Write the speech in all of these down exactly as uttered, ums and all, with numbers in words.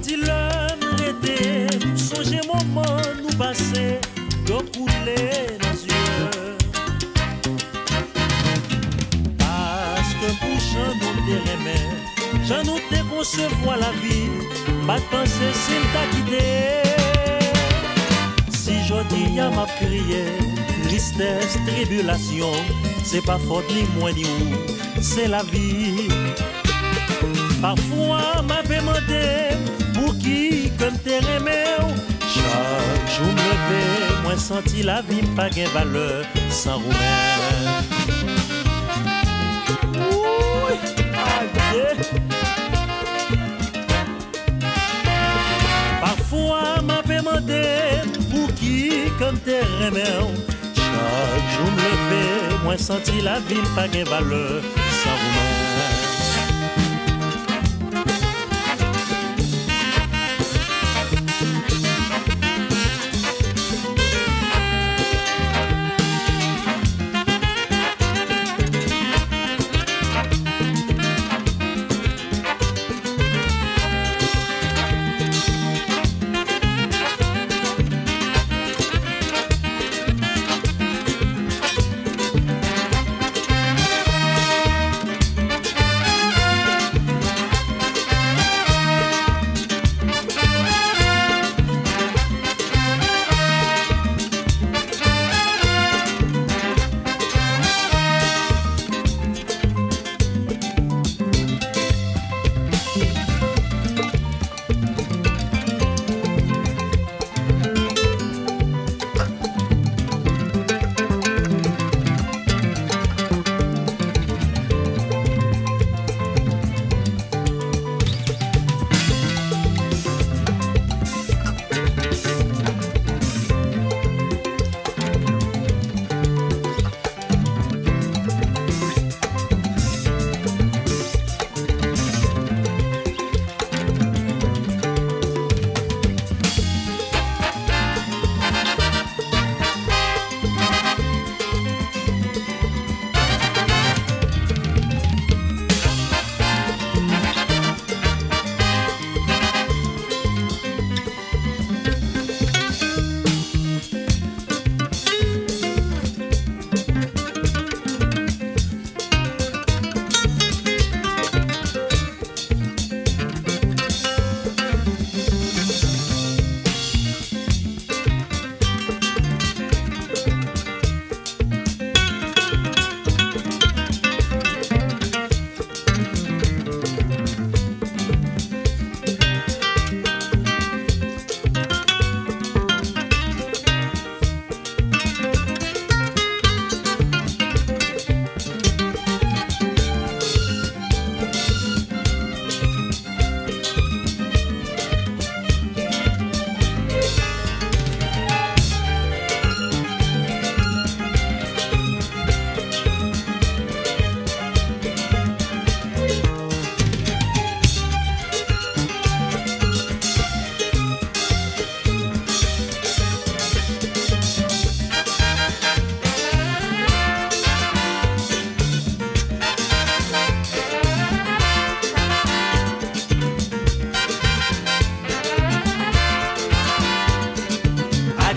Si lè m rete, m sonje moman nou pase, dlo koule nan zye. Paske pou jan nou te renmen, jan nou te konsevwa lavi, m pa t panse si n ta kite. Si jodi a m ap kriye, tristès, tribilasyon, se pa fòt ni mwen ni ou, se lavi. Pafwa m ape mande m pouki ke m te renmen w. Chak jou m leve, mwen santi lavi m pa gen valè san ou menm. Wouy! Adye! Pafwa m ape mande m pouki ke m te renmen w. Chak jou m leve, mwen santi lavi m pa gen valè san ou menm.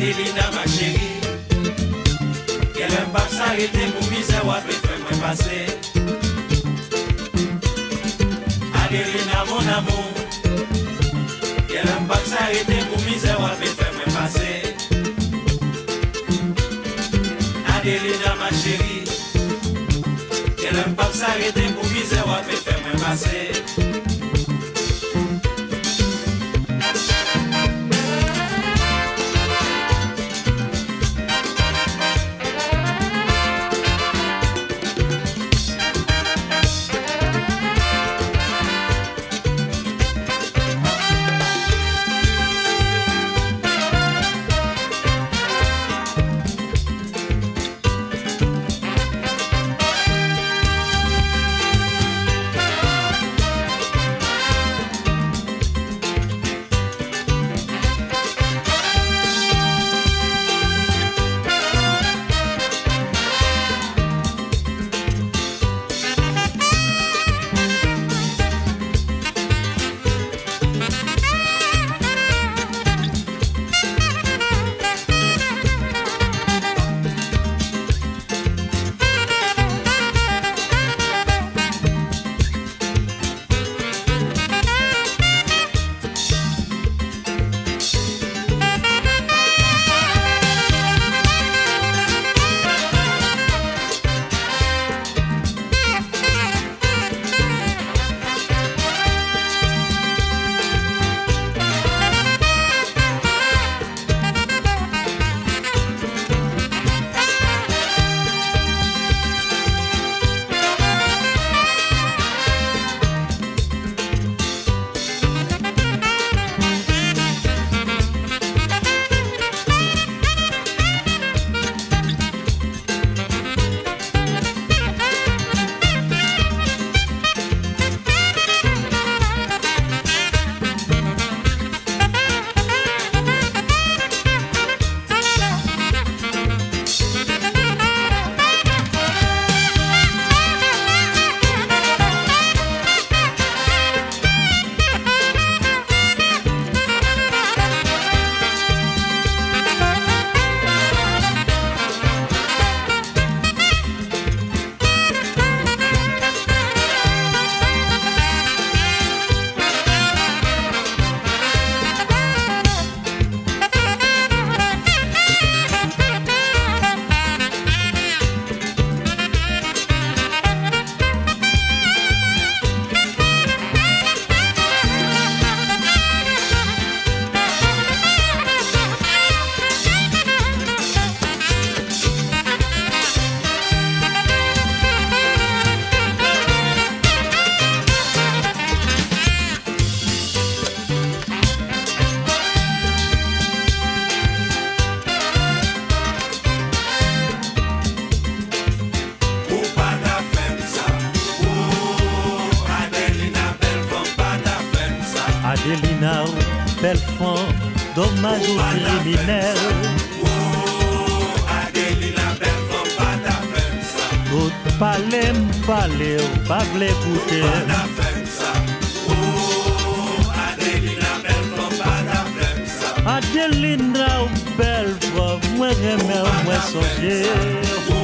Adelina, ma chérie, genlè m p ap sa rete pou mizè w ape fè mwen pase. Adelina, mon amour, genlè m p ap sa rete pou mizè w ape fè mwen pase. Adelina, ma chérie, genlè m p ap sa rete pou mizè w ape fè mwen pase. Bèl fanm, domaj ou kriminèl. Adelina, bèl fanm, pa ta fè m sa. Tout pale m pale, ou pa vle koute. Pa ta fè m sa. Adelina, bèl fanm, pa ta fè m sa. Adelina, ou bèl fanm, mwen renmen w, mwen sonje w.